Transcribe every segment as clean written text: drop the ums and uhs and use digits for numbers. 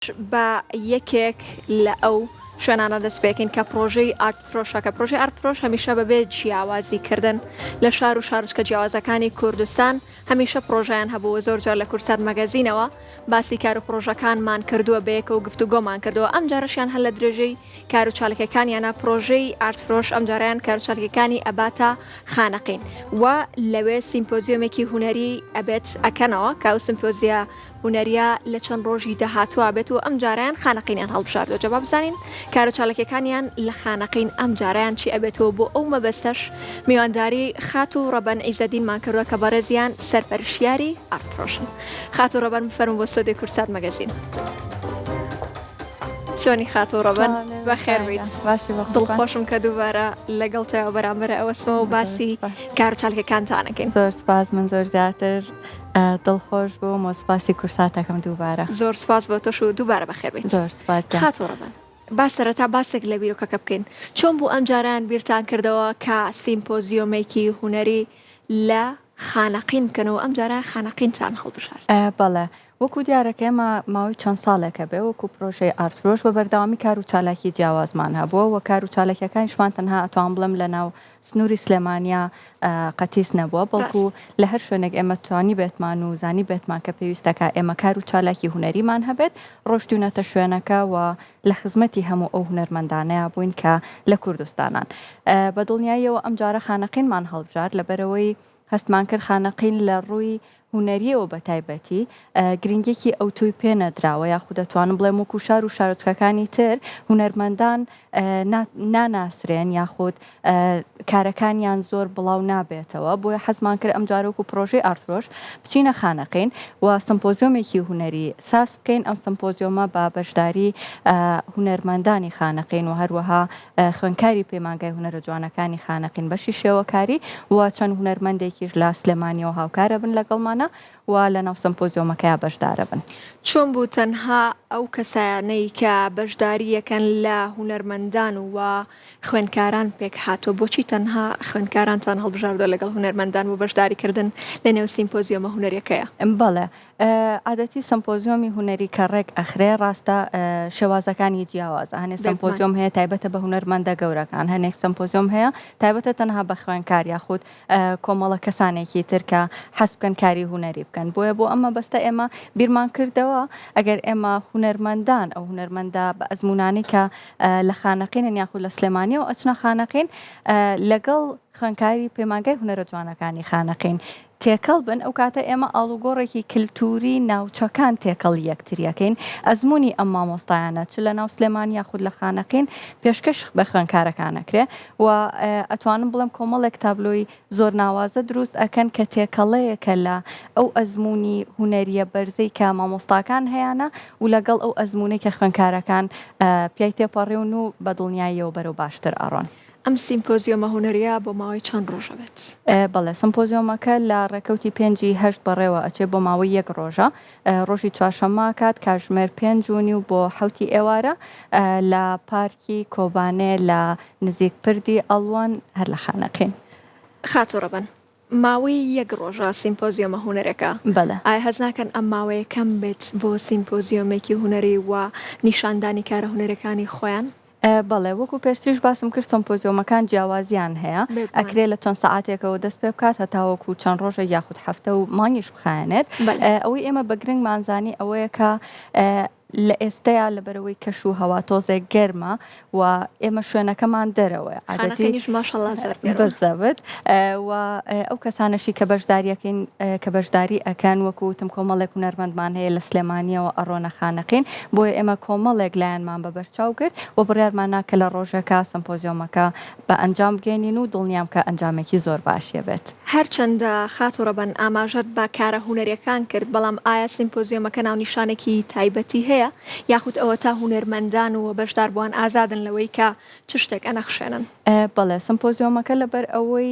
بە یەکێک لە ئەو شوێنانە دەست پێکەین کە پرۆژەی ئارت فرۆشە کە پرۆژەی ئارت فرۆش هەمیشە بەبێ جیاوازی کردن لە شار و شارچکە جیاوازەکانی کوردستان هەمیشە پرۆژیان هەبوو زۆر جار لە کوردسات مەگەزینەوە باسی کار و پرۆژەکانمان کردووە بەیەکەوە گفتوگۆمان کردووە ئەم جارەشیان هەر لە درێژەی کار و چاالکەکانیانە پرۆژەی ئارت فرۆش ئەم جاریان کار و چاالکەکانی ئەباتە خانەقین و لەوێ سیمپۆزیۆمێکی هونەری ئەبێت ئەکەنەوە کە ئەو سیمپۆزیە هونەریە لە چەند ڕۆژی داهاتووا بێت و ئەمجارەیان خانەقینیان هەڵبژاردووە جا با بزانین کارو چاالکیەکانیان لە خانەقین ئەمجارەیان چی ئەبێتەوە بۆ ئەو مەبەستەش میوانداری خاتوو ڕەبەن عیزەدینمان کردووە کە بەڕێزیان سەرپەرشتیاری ئارت فرۆشن خاتوو ڕەبەن بفەرموو بۆ ستۆدیۆی کوردسات مەگەزین. چۆنی خاتوو ڕەبەن بەخێر بیت دڵخۆشم کە دووبارە لەگەڵ تۆیا بەرامبەرە ئەوەسمەوە باسی کارو چاالکەکانتانەکەین. زۆر سپاس من زۆر زیاتر دڵخۆش بووم و سوپاسی کورساتەکەم دووبارە. زۆر سوپاس بۆ تۆش و دووبارە بەخێر بێیت. زۆر سوپاس گیان. خاتوو ڕەبەن با سەرەتا باسێک لە بیرۆکەکە بکەین. چۆن بوو ئەمجارەیان بیرتان کردەوە کە سیمپۆزیۆمێکی هونەری لە خانەقین بکەن و ئەمجارە خانەقینتان هەڵبژارد؟ بەڵێ وەکو دیارە کە ئێمە ماوەی چەند ساڵێکە بێ وەکو پرۆژەی ئارت فرۆش بە بەردەوامی کار و چالاکی جیاوازمان هەبووە و کار و چالاکیەکانیشمان تەنها ئەتوانم بڵێم لە ناو سنووری سلێمانیا قەتیس نەبووە، بەڵکو لە هەر شوێنێک ئێمە توانیبێتمان و زانیبێتمان کە پێویستەکا ئێمە کار و چالاکی هونەریمان هەبێت، ڕۆشتوینەتە شوێنەکە و لە خزمەتی هەموو ئەو هونەرمەندانەیا بووین کە لە کوردستانان. بە دڵنیاییەوە ئەمجارە خانەقینمان هەڵبژارد، لەبەرئەوەی هەستمان کرد خانەقین لە ڕووی هونەرییەوە بە تایبەتی گرنگیەکی ئەوتۆی پێ نەدراوە یاخود دەتوانم بڵێم وەکو شار و شارۆچکەکانی تر هونەرمەندان ناناسرێن یاخود کارەکانیان زۆر بڵاو نابێتەوە بۆیە حەزمان کرد ئەم جارە وەکو پرۆژەی ئارتفرۆش بچینە خانەقین و سمپۆزیۆمێکی هونەری ساز بکەین ئەم سمپۆزیۆمە بە بەشداری هونەرمەندانی خانەقین و هەروەها خوێندکاری پەیمانگای هونەرە جوانەکانی خانەقین بەشی شێوەکاری و چەند هونەرمەندێکیش لە سلێمانیەوە هاوکارەبن لەگەڵمانا و لەناو سەمپۆزیۆمەکەیا بەشدارەبن. چۆن بوو تەنها ئەو کەسانەی کە بەشدارییەکەن لە هونەرمەندان و خوێندکاران پێکهاتووە، بۆچی تەنها خوێندکارانتان هەڵبژاردووە لەگەڵ هونەرمەندان بۆ بەشداریکردن لەنێو سیمپۆزیۆمە هونەریەکەیا؟ بەڵێ عادەتی سەمپۆزیۆمی هونەری کە ڕێک ئەخرێ ڕاستە شێوازەکانی جیاوازە هەنێ سەمپۆزیۆم هەیە تایبەتە بە هونەرمەندە گەورەکان هەنێک سەمپۆزیۆم هەیە تایبەتە تەنها بە خوێنکار یاخود کۆمەڵە کەسانێکی تر کە حەز بکەن کاری هونەری بکەن بۆیە بۆ ئەمە بەستە ئێمە بیرمان کردەوە ئەگەر ئێمە هونەرمەندان ئەو هونەرمەندە بە ئەزمونانی کە لە خانەقینن یاخود لە سلێمانیەوە ئەچنە خانەقین لەگەڵ خوێنکاری پەیمانگای هونەرە جوانەکانی خانەقین تێکەڵ بن، ئەو کاتە ئێمە ئاڵوگۆڕێکی کلتووری ناوچەکان تێکەڵی یەکتری ئەکەین، ئەزموونی ئەم مامۆستایانە چ لە ناو سلێمانی یاخود لە خانەقین پێشکەش بە خوێندکارەکان ئەکرێ و ئەتوانم بڵێم کۆمەڵێک تابلۆی زۆر ناوازە دروست ئەکەن کە تێکەڵەیەکە لە ئەو ئەزموونی هونەرییە بەرزەی کە مامۆستاکان هەیانە و لەگەڵ ئەو ئەزموونەی کە خوێندکارەکان پیای تێپەڕیون و بە دڵنیاییەوە بەرەو باشتر ئەڕۆن. ئەم سیمپۆزیۆمە هونەرییە بۆ ماوەی چەند ڕۆژ ئەبێت؟ بەڵێ، سمپۆزیۆمەکە لە ڕێکەوتی پێنجی هەشت بەڕێوە ئەچێ بۆ ماوەی یەک ڕۆژە، ڕۆژی چوارشەممە کات کاژمێر 5:30 بۆ حەوتی ئێوارە لە پارکی کۆبانێ لە نزیک پردی ئەڵوەن هەر لە خانەقین. خاتوو ڕەبەن، ماوەی یەک ڕۆژە سیمپۆزیۆمە هونەرەکە، بەڵێ. ئایا هەست ناکەن ئەم ماوەیە کەم بێت بۆ سیمپۆزیۆمێکی هونەری و نیشاندانی کارە هونەرەکانی خۆیان؟ بەڵێ وەکو پێشتریش باسم کرد سۆمپۆزیۆمەکان جیاوازیان هەیە ئەکرێ لە چەند سەعاتێکەوە دەست پێ بکات هەتاوەکو چەند ڕۆژێک یاخود هەفتە و مانگیش بخایەنێت ئەوەی ئێمە بە گرنگمان زانی ئەوەیە کە لە ئێستەیا لەبەرەوەی کەش و هەوا تۆزێک گەرمە و ئێمە شوێنەکەمان دەرەوەیە عادەتیش ماشەڵا زۆر بەزەبت و ئەو کەسانەشی کە بەشداریەکەین کە بەشداری ئەکەن وەکو وتم کۆمەڵێک هونەرمەندمان هەیە لە سلێمانیەوە ئەڕۆنە خانەقین بۆیە ئێمە کۆمەڵێک لایەنمان بە بەرچاو گرت و بڕیارمان نا کە لە ڕۆژێکا سەمپۆزیۆمەکە بە ئەنجام بگەینین و دڵنیام کە ئەنجامێکی زۆر باشی ئەبێت. هەرچەندە خاتوو ڕەبەن ئاماژەت بە کارە هونەریەکان کرد، بەڵام ئایا سیمپۆزیۆمەکە ناونیشانێکی تایبەتی هەیە یاخود ئەوەتا هونەرمەندان و بەشداربووان ئازادن لەوەی کە چ شتێک ئەنەخشێنن؟ بەڵێ، سمپۆزیۆمەکە لەبەر ئەوەی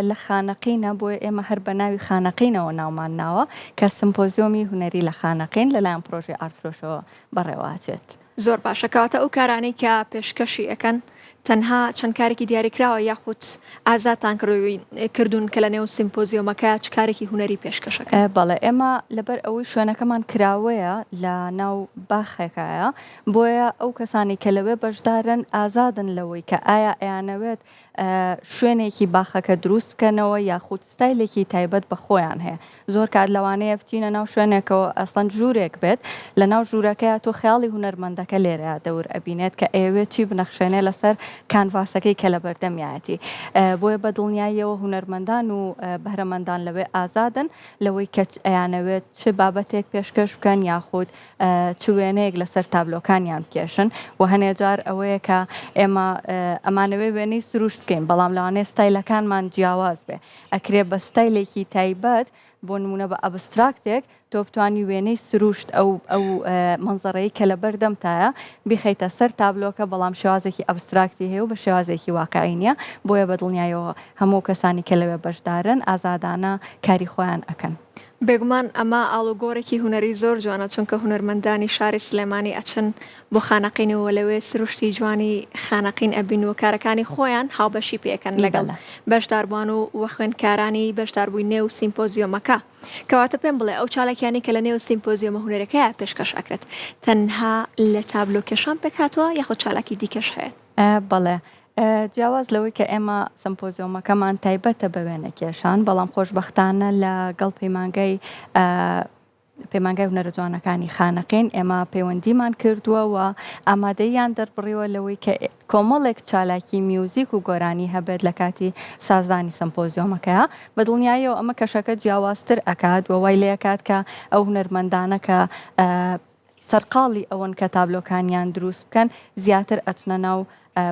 لە خانەقینە، بۆیە ئێمە هەر بە ناوی خانەقینەوە ناومان ناوە، کە سمپۆزیۆمی هونەری لە خانەقین لەلایەن پرۆژەی ئارتفرۆشەوە بەڕێوە ئەچێت. زۆر باشە کەواتە ئەو کارانەی کە پێشکەشی ئەکەن تەنها چەند کارێکی دیاریکراوە یاخود ئازادتان کردوون کە لە نێو سیمپۆزیۆمەکە چ کارێکی هونەری پێشکەشەکەن؟ بەڵێ ئێمە لەبەر ئەوەی شوێنەکەمان کراوەیە لە ناو باخێکایە بۆیە ئەو کەسانی کە لەوێ بەشدارن ئازادن لەوەی کە ئایا ئەیانەوێت شوێنێکی باخەکە دروست بکەنەوە یاخود ستایلێکی تایبەت بە خۆیان هەیە زۆر کات لەوانەیە بچینە ناو شوێنێکەوە ئەسڵەن ژوورێک بێت لە ناو ژوورەکەیا تۆ خەیاڵی هونەرمەندەکە لێرەیا دەور ئەبینێت کە ئەیەوێت چی بنەخشێنێ لەسەر کانڤاسەکەی کە لە بەردەمیایەتی بۆیە بە دڵنیاییەوە هونەرمەندان و بەهرەمەندان لەوێ ئازادن لەوەی کە ئەیانەوێت چ بابەتێک پێشکەش بکەن یاخود چ وێنەیەک لەسەر تابلۆکانیان بکێشن و هەنێ جار ئەوەیە کە ئێمە ئەمانەوێ وێنەی سروشت بکەین بەڵام لەوانەیە ستایلەکانمان جیاواز بێ ئەکرێ بە ستایلێکی تایبەت بۆ نمونە بە abstract ێک تۆ بتانی وێنەی سروشت ئەو ئەو مەنزەرەی کە لە بەردەمتایە بیخەیتە سەر تابلۆکە بەڵام شێوازێکی abstract ی هەیە و بە شێوازێکی واقعی نییە بۆیە بە دڵنیایەوە هەموو کەسانی کە لەوێ بەشدارن ئازادانە کاری خۆیان ئەکەن. بێگومان ئەمە ئاڵوگۆڕێکی هونەری زۆر جوانە، چونکە هونەرمەندانی شاری سلێمانی ئەچن بۆ خانەقین و لەوێ سروشتی جوانی خانەقین ئەبین و کارەکانی خۆیان هاوبەشی پێکەن لەگەڵ بەشداربووان و و خوێندکارانی بەشداربووی نێو سیمپۆزیۆمەکە. کەواتە پێم بڵێ ئەو چالاکیانەی کە لە نێو سیمپۆزیۆمە هونەرەکەیا پێشکەش ئەکرێت تەنها لە تابلۆ کێشان پێکهاتووە یاخود چالاکی دیکەش هەیە؟ بەڵێ. جیاواز لەوەی کە ئێمە سەمپۆزیۆمەکەمان تایبەتە بە وێنەکێشان، بەڵام خۆشبەختانە لە گەڵ پەیمانگای پەیمانگای هونەرە جوانەکانی خانەقین ئێمە پەیوەندیمان کردووە و ئامادەییان دەربڕیوە لەوەی کە کۆمەڵێک چالاکی میوزیک و گۆرانی هەبێت لە کاتی سازدانی سەمپۆزیۆمەکەیا. بە دڵنیاییەوە ئەمە کەشەکە جیاوازتر ئەکات و وای لێکات کە ئەو هونەرمەندانە کە سەرقاڵی ئەوەن کە تابلۆکانیان دروست بکەن، زیاتر ئەچنە ناو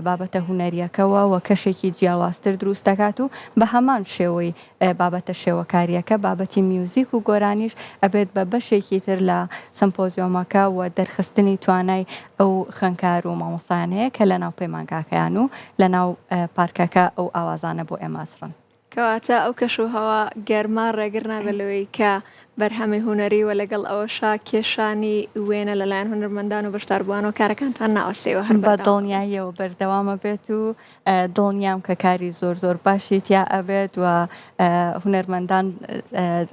بابەتە هونەرییەکەوە و کەشێکی جیاوازتر دروست دەکات و بە هەمان شێوەی بابەتە شێوەکارییەکە، بابەتی میوزیک و گۆرانیش ئەبێت بە بەشێکی تر لە سەمپۆزیۆمەکە و دەرخستنی توانای ئەو خوێندکار و مامۆستایانەیە کە لەناو پەیمانگاکەیان و لەناو پارکەکە ئەو ئاوازانە بۆ ئێمە ئەچڕن. کەواتە ئەو کەش و هەوا گەرمە ڕێگر نابێت لەوەی کە بەرهەمی هونەری و لەگەڵ ئەوەشا کێشانی وێنە لەلایەن هونەرمەندان و بەشداربووانەوە کارەکانتان ناوەستێ و هەر بە بەردەوام ئەبن. دڵنیاییەوە بەردەوام ئەبێت و دڵنیام کە کاری زۆر زۆر باشی تیا ئەبێت و هونەرمەندان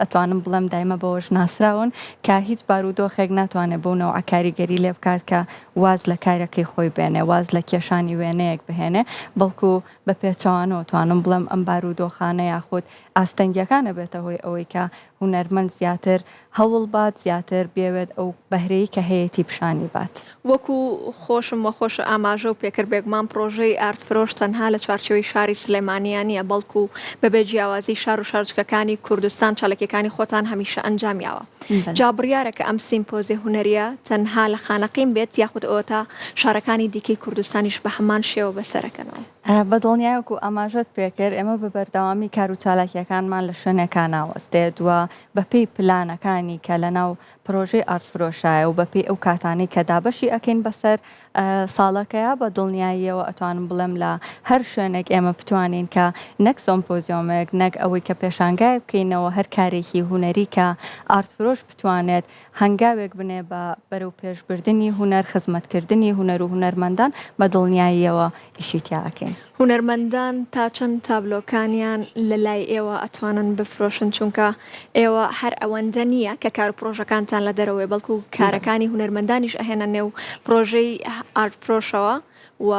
ئەتوانم بڵێم دایمە بەوەش ناسراون کە هیچ بارودۆخێک ناتوانێت بەو نەوعە کاریگەری لێ بکات کە واز لە کارەکەی خۆی بێنێ واز لە کێشانی وێنەیەک بهێنێ بەڵکو بە پێچەوانەوە توانم بڵێم ئەم بارودۆخانە یاخود ئاستەنگیەکان ئەبێتە هۆی ئەوەی کە هونەرمەند زیاتر هەوڵ بات زیاتر بیەوێت ئەو بەهرەی کە هەیەتی پیشانی بات. وەکو خۆشم وە خۆش ئاماژەو پێکرد بێگومان پڕۆژەی ئارت فرۆش تەنها لە چوارچێوەی شاری سلێمانیا نیە بەڵکو بەبێ جیاوازی شار و شارۆچکەکانی کوردستان چالاکیەکانی خۆتان هەمیشە ئەنجام یاوە. جا بڕیارە کە ئەم سیمپۆزیە هونەریە تەنها لە خانەقین بێت یاخود ئەوەتا شارەکانی دیکەی کوردستانیش بە هەمان شێوە بەسەرەکەنەوە؟ بە دڵنیای وەکو ئاماژەت پێکرد ئێمە بە بەردەوامی کار و چالاکیەکانمان لە شوێنێکا ناوەستێت و بەپێی پلانەکانی کە لەناو پرۆژەی ئارت فرۆشایە و بەپێی ئەو کاتانەی کە دابەشی ئەکەین بەسەر ساڵەکەیا بە دڵنیاییەوە ئەتوانم بڵێم لە هەر شوێنێک ئێمە بتوانین کە نەک سۆمپۆزیۆمێک نەک ئەوەی کە پێشانگایەک بکەینەوە هەر کارێکی هونەری کە ئارت فرۆش بتوانێت هەنگاوێک بنێ بە بەرەو پێشبردنی هونەر خزمەتکردنی هونەر و هونەرمەندان بە دڵنیاییەوە ئیشی تیا ئەکەین. هونەرمەندان تا چەند تابلۆکانیان لە لای ئێوە ئەتوانن بفرۆشن چونکە ئێوە هەر ئەوەندە نییە کە کار و پرۆژەکانتان لە دەرەوەی بەڵکو کارەکانی هونەرمەندانیش ئەهێنە نێو پرۆژەی ئارت فرۆشەوە و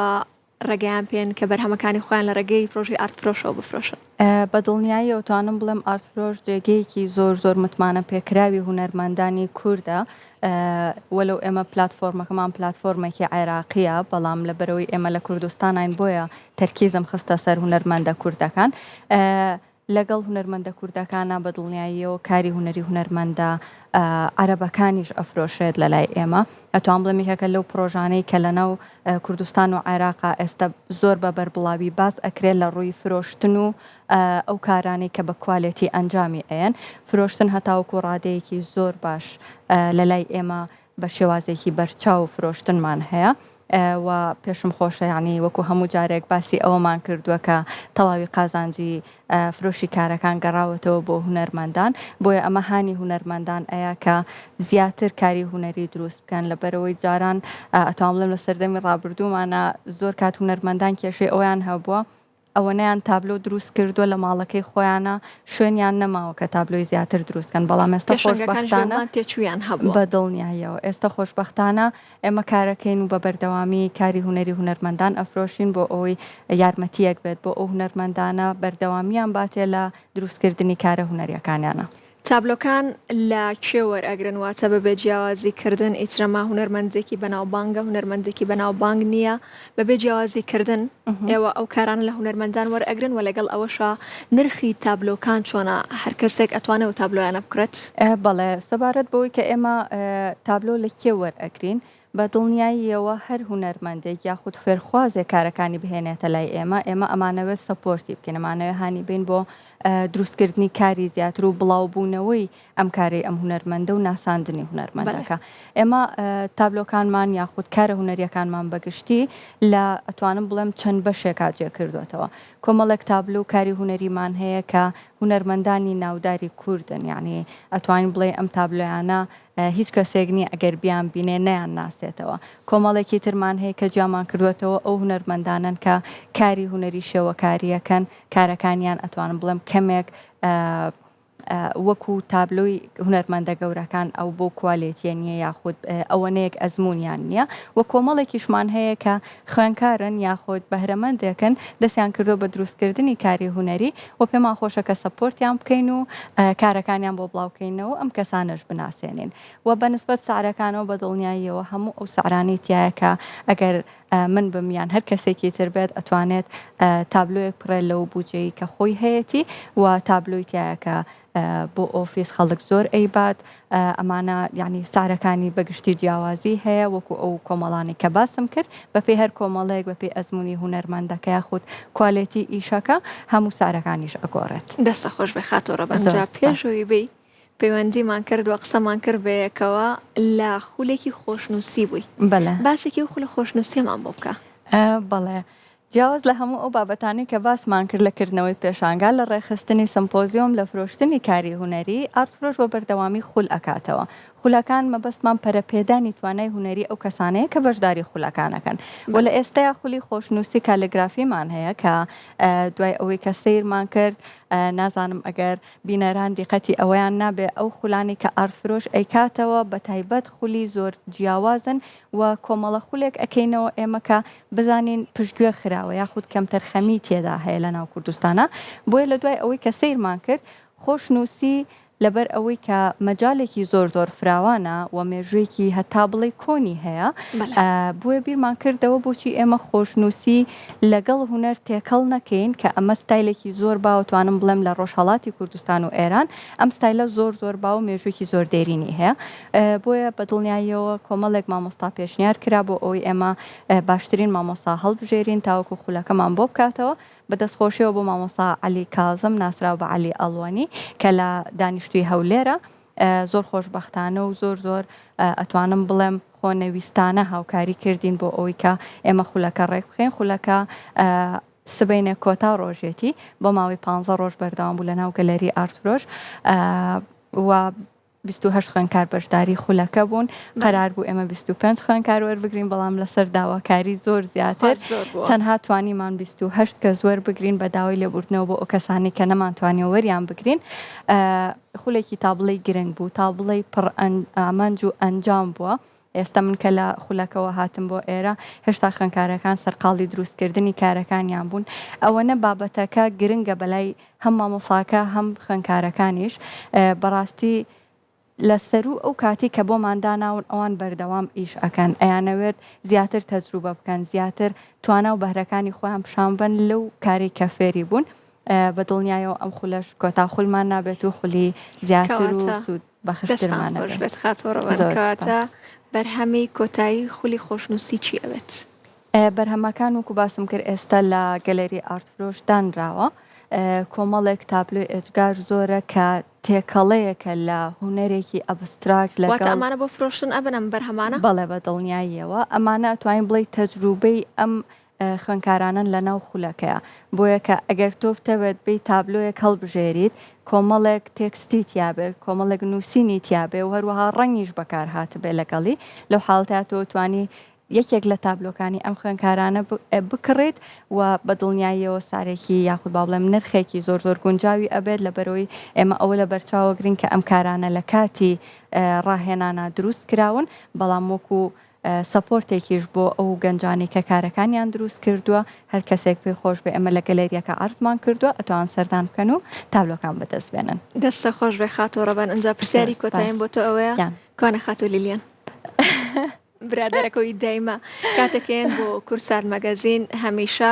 ڕێگەیان پێن کە بەرهەمەکانی خۆیان لە ڕێگەی پرۆژەی ئارت فرۆشەوە بفرۆشن. بە دڵنیاییەوە توانم بڵێم ئارت فرۆش جێگەیەکی زۆر زۆر متمانە پێکراوی هونەرمەندانی کوردە وەلو ئێمە پلاتفۆرمەکەمان پلاتفۆرمێکی عێراقیە بەڵام لە بەرەوەی ئێمە لە کوردستانین بۆیە تەرکیزم خستە سەر هونەرمەندە کوردەکان لەگەڵ هونەرمەندە کوردەکانا بە دڵنیاییەوە کاری هونەری هونەرمەندە عەرەبەکانیش ئەفرۆشرێت لە لای ئێمە ئەتوان بڵێم یەکێکە لەو پرۆژانەی کە لەناو کوردستان و عێراقا ئێستا زۆر بە بەربڵاوی باس ئەکرێت لە ڕووی فرۆشتن و ئەو کارانەی کە بە کوالێتی ئەنجامی ئەیەن فرۆشتن هەتاوەکو ڕادەیەکی زۆر باش لە لای ئێمە بە شێوازێکی بەرچاو فرۆشتنمان هەیە. و پێشم خۆشە یانی وەکو هەموو جارێک باسی ئەوەمان کردووە کە تەواوی قازانجی فرۆشی کارەکان گەڕاوەتەوە بۆ هونەرمەندان بۆیە ئەمە هانی هونەرمەندان ئەیا کە زیاتر کاری هونەری دروست بکەن لەبەرەوەی جاران ئەتوان بڵێم لە سەردەمی ڕابردوومانە زۆر کات هونەرمەندان کێشەی ئەویان هەبووە ئەوەنەیان تابلۆ دروست کردووە لە ماڵەکەی خۆیانا شوێنیان نەماوە کە تابلۆی زیاتر دروست کەن بەڵام ئێستا پێشەنگەکانیش خۆشبەختانە بێگومان تێچوویان هەبووە. بە دڵنیاییەوە ئێستا خۆشبەختانە ئێمە کارەکەین و بە بەردەوامی کاری هونەری هونەرمەندان ئەفرۆشین بۆ ئەوەی یارمەتییەک بێت بۆ ئەو هونەرمەندانە بەردەوامیان باتێ لە دروستکردنی کارە هونەریەکانیانا. تابلۆکان لە کوێ وەرئەگرن واتە بەبێ جیاوازی کردن ئیترەما هونەرمەندێکی بەناوبانگە هونەرمەندێکی بەناوبانگ نییە بەبێ جیاوازی کردن ئێوە ئەو کارانە لە هونەرمەندان وەرئەگرن وە لەگەڵ ئەوەشا نرخی تابلۆکان چۆنە هەر کەسێک ئەتوانێ ئەو تابلۆیانە بکڕێت؟ بەڵێ سەبارەت بەوەی کە ئێمە تابلۆ لە کێ وەرئەگرین بە دڵنیاییەوە هەر هونەرمەندێک یاخود فێرخوازێک کارەکانی بهێنێتە لای ئێمە، ئێمە ئەمانەوێت support ی بکەین، ئەمانەوێت هانی بەین بۆ دروستکردنی کاری زیاتر و بڵاوبوونەوەی ئەم کارەی ئەم هونەرمەندە و ناساندنی هونەرمەندەکە. ئێمە تابلۆکانمان یاخود کارە هونەریەکانمان بەگشتی لە ئەتوانم بڵێم چەند بەشێکا جێ کردوێتەوە. کۆمەڵێک تابلۆ و کاری هونەریمان هەیە کە هونەرمەندانی ناوداری کوردن، یعنی ئەتوانین بڵێ ئەم تابلۆیانە هیچ کەسێک نییە ئەگەر بیانبینێ نەیانناسێتەوە. کۆمەڵێکی ترمان هەیە کە جیامان کردووەتەوە ئەو هونەرمەندانەن کە کاری هونەری شێوەکارییەکەن، کارەکانیان ئەتوانم بڵێم کەمێک وەکو تابلۆی هونەرمەندە گەورەکان ئەو بۆ کوالێتیە نییە یاخود ئەوەنەیەک ئەزموونیان نییە و کۆمەڵێکیشمان هەیە کە خوێنکارن یاخود بەهرەمەندێکن دەستیان کردووە بە دروستکردنی کاری هونەری و پێمان خۆشە کە support یان بکەین و کارەکانیان بۆ بڵاوکەینەوە ئەم کەسانەش بناسێنین و بە نسبەت سعرەکانەوە بە دڵنیاییەوە هەموو ئەو سعرانەی تایە کە ئەگەر من بم یان هەر کەسێکی تر بێت ئەتوانێت تابلۆیەک پڕێ لەو بودجەی کە خۆی هەیەتی و تابلۆی تایە کە بۆ ئۆفیس خەڵک زۆر ئەیبات ئەمانە یعنی سعرەکانی بەگشتی جیاوازی هەیە وەکو ئەو کۆمەڵانی کە باسم کرد بەپێی هەر کۆمەڵەیەک بەپێی ئەزموونی هونەرمەندەکە یاخود کوالێتی ئیشەکە هەموو سعرەکانیش ئەگۆڕێت. دەستت خۆش بێ خاتوو ڕەبەن زۆر جا سپاس. پێش ئەوەی بێی پەیوەندیمان کرد و قسەمان کرد بەیەکەوە لە خولێکی خۆشنووسی بووی بەلێ. باسێکی ئەو خولە خۆشنووسیەمان بۆ بکە. بەڵێ جیاواز لە هەموو ئەو بابەتانەی کە باسمان کرد لە کردنەوەی پێشانگا، لە ڕێکخستنی سمپۆزیۆم، لە فرۆشتنی کاری هونەری، ئارت فرۆش بە بەردەوامی خول ئەکاتەوە. خولەکان مەبەستمان پەرەپێدانی توانای هونەری ئەو کەسانەیە کە بەشداری خولەکان ئەکەن. وە لە ئێستەیا خولی خۆشنووسی کالیگرافیمان هەیە کە دوای ئەوەی کە سەیرمان کرد نازانم ئەگەر بینەران دیقەتی ئەوەیان نابێ ئەو خولانەی کە ئارت فرۆش ئەیکاتەوە بەتایبەت خولی زۆر جیاوازن و کۆمەڵە خولێک ئەکەینەوە ئێمە کە بزانین پشتگوێ خراوە یاخود کەمتەرخەمی تێدا هەیە لە ناو کوردستانا بۆیە لە دوای ئەوەی کە سەیرمان کرد خۆشنووسی لەبەر ئەوەی کە مەجالێکی زۆر زۆر فراوانە و مێژوویەکی هەتا بڵێی کۆنی هەیە بۆیە بیرمان کردەوە بۆچی ئێمە خۆشنووسی لەگەڵ هونەر تێکەڵ نەکەین کە ئەمە ستایلێکی زۆر باوە توانم بڵێم لە ڕۆژهەڵاتی کوردستان و ئێران ئەم ستایلە زۆر زۆر باو و مێژوویەکی زۆر دێرینی هەیە بۆیە بە دڵنیاییەوە کۆمەڵێک مامۆستا پێشنیار کرا بۆ ئەوەی ئێمە باشترین مامۆستا هەڵبژێرین تاوەکو خولەکەمان بۆ بکاتەوە بە دەستخۆشیەوە بۆ مامۆستا عەلی کازم ناسراو بە عەلی ئەڵوەنی کە لە دانیشتووی هەولێرە زۆر خۆشبەختانە و زۆر زۆر ئەتوانم بڵێم خۆنەویستانە هاوکاری کردین بۆ ئەوەی کە ئێمە خولەکە ڕێک بخەین خولەکە سبەینێ کۆتا ڕۆژێتی بۆ ماوەی پ ڕۆژ بەردەوام بوو لە ناو گەلەری ئارتفرۆش و 28 خوێندکار بەشداری خولەکە بوون قەرار بوو ئێمە 25 خوێندکار وەربگرین بەڵام لەسەر داواکاری زۆر زیاتر تەنها توانیمان 28 کەس وەربگرین بە داوای لێبوردنەوە بۆ ئەو کەسانی کە نەمانتوانیوە وەریان بگرین خولێکی تا بڵێی گرنگ بوو تا بڵێی پڕ ئامانج و ئەنجام بووە ئێستا من کە لە خولەکەوە هاتم بۆ ئێرە هێشتا خوێندکارەکان سەرقاڵی دروستکردنی کارەکانیان بوون ئەوەنە بابەتەکە گرنگە بەلای هەم مامۆساکە هەم خوێندکارەکانیش بەڕاستی لە سەروو ئەو کاتی کە بۆمان داناون ئەوان بەردەوام ئیش ئەکەن ئەیانەوێت زیاتر تەجروبە بکەن زیاتر توانا و بەهرەکانی خۆیان پیشان بەن لەو کارەی کە فێری بوون بە دڵنیایەوە ئەم خولەش کۆتا خولمان نابێت و خولی زیاتر و سوود بەخشترمان بێت خاتۆڕەوە کەواتە بەرهەمی کۆتایی خولی خۆشنووسی چی ئەوێت؟ بەرهەمەکان وەکو باسم کرد ئێستا لە گەلەری ئارت فرۆش دانراوە. کۆمەڵێک تابلۆی ئێجگار زۆرە کە تێکەڵەیەکە لە هونەرێکی abstract لەگەڵ. واتە ئەمانە بۆ فرۆشتن ئەبن ئەم بەرهەمانە؟ بەڵێ بە دڵنیاییەوە ئەمانە ئەتوانین بڵێی تەجروبەی ئەم خوێندکارانەن لە ناو خولەکەیا بۆیە کە ئەگەر تۆ بتەوێت بێی تابلۆیەک هەڵبژێریت کۆمەڵێک تێکستی تیابێ کۆمەڵێک نووسینی تیابێ و هەروەها ڕەنگیش بەکار هاتبێ لەگەڵی لەو حاڵەتە تۆ توانی یەکێک لە تابلۆکانی ئەم خوێندکارانە بکڕیت و بە دڵنیاییەوە سارێکی یاخود با بڵێم نرخێکی زۆر زۆر گونجاوی ئەبێت لە بەرەوەی ئێمە ئەوە لە بەرچاوەگرین کە ئەم کارانە لە کاتی ڕاهێنانە دروست کراون بەڵام وەکو support ێکیش بۆ ئەو گەنجانەی کە کارەکانیان دروست کردووە هەر کەسێک پێی خۆش بێ ئێمە لە گەلەریەکە عەرزمان کردووە ئەتوان سەردان بکەن و تابلۆکان بەدەست بێنن. دەستت خۆش بێ خاتوو ڕەبەن ئینجا پرسیاری کۆتاییم بۆ تۆ ئەوەیە کوانێ خاتوو لیلیان؟ برادەرەکەی دایمە کاتێکێن بۆ کورسات مەگەزین هەمیشە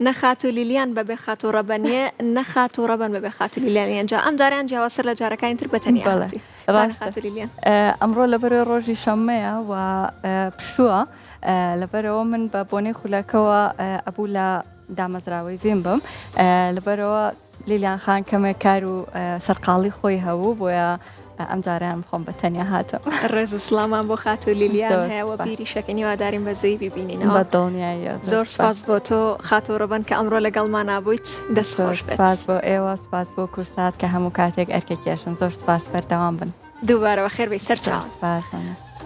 نە خاتوو لیلیان بەبێ خاتوو ڕەبەنیە نە خاتوو ڕەبەن بەبێ خاتوو لیلیان ئینجا ئەم جاریان جیاوازتر لە جارەکانی تر بە تەنیا هاتووی. ڕاستە ئەمڕۆ لەبەرەوەی ڕۆژی شەممەیە و پشووە لەبەرەوە من بە بۆنەی خولەکەوە ئەبوو لە دامەزراوەی ڤیم بم لەبەرەوە لیلیان خان کەمێک کار و سەرقاڵی خۆی هەبوو بۆیە ئەم جارەیان خۆم بە تەنیا هاتم. ڕێز و سڵاومان بۆ خاتوو لیلیان هەیە و بیری شەکەین هیوادارین بە زوویی بیبینینەوە. بە دڵنیاییەوە. زۆر سپاس بۆ تۆ خاتوو ڕەبەن کە ئەمڕۆ لەگەڵمانا بوویت دەست خۆش بێت. سپاس بۆ ئێوە سپاس بۆ کورسات کە هەموو کاتێک ئەرکە کێشن زۆر سپاس بەردەوام بن. دووبارە بەخێر بێی سەرچاوم. سپاس.